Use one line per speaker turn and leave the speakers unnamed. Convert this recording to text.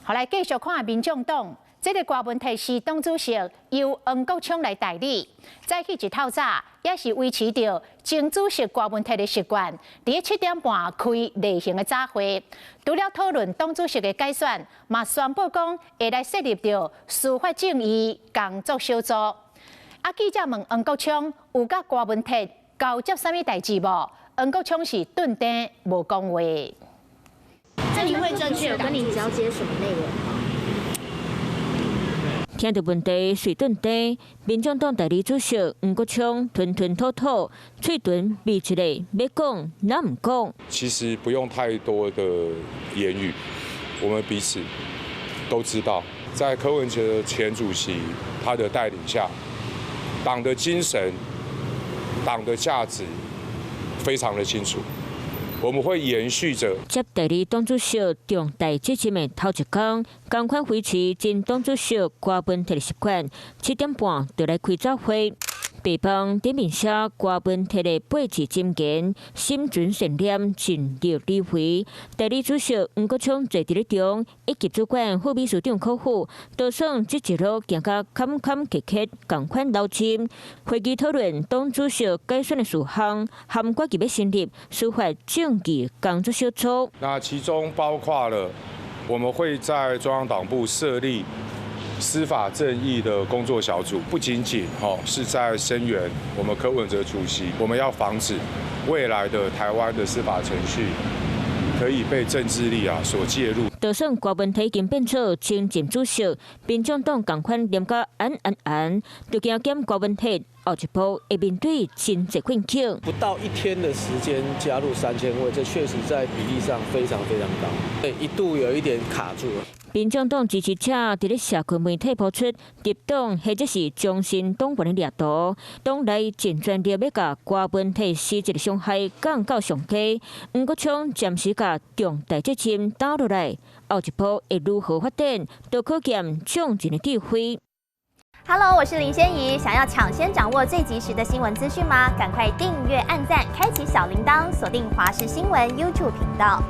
好，來繼續看民眾黨，這个郭文鐵是黨主席由黃國昌來代理。早起一透早，也是維持著前主席郭文鐵的習慣，佇7點半開例行的早會。除了討論黨主席的改選，嘛宣布講會來設立著司法正義工作小組。啊，記者問黃國昌有佮郭文鐵交接啥物代誌無？黃國昌是頓定無講話。
那你會正確有跟你交接什麼內容嗎？
聽著問題，隨頓定，民眾黨代理主席黃國昌吞吞吐吐，喙唇抿一下，欲講若毋講。
其實不用太多的言語，我們彼此都知道，在柯文哲前主席他的帶領下，黨的精神、黨的價值非常的清楚。我們會延續著。
接代理黨主席重大責任的頭一工，仝款維持前黨主席郭文鐵的習慣，7點半就來開早會。白板頂面寫郭文鐵的八字箴言，心存善念，盡力而為。代理主席黃國昌坐佇咧中，一級主管副秘書長柯富，都算這一路行甲坎坎坷坷，仝款流針。會議討論黨主席改選的事項，含決議欲成立司法正義工作小組。
那其中包括了，我們會在中央黨部設立司法正義的工作小組，不僅僅吼是在聲援我們柯文哲主席，我們要防止未來的台灣的司法程序可以被政治力啊所介入。
就算郭文鐵已經變做前任主席，民眾黨仝款念甲按按按，就驚兼郭文鐵後一步會面對真濟困境。
不到一天的時間加入3000位，這確實在比例上非常非常高，對，一度有一點卡住了。
民眾黨支持者佇咧社群媒體拋出入黨或者是終身黨員的掠圖，黨內盡全力欲共郭文鐵實質的傷害降到上低。黃國昌暫時共重大責任擔落來，後一步會如何發展，都考驗眾人的智慧。
Hello，我是林仙怡，想要搶先掌握最及時的新聞資訊嗎？趕快訂閱、按讚、開啟小鈴鐺，鎖定華視新聞 YouTube 頻道。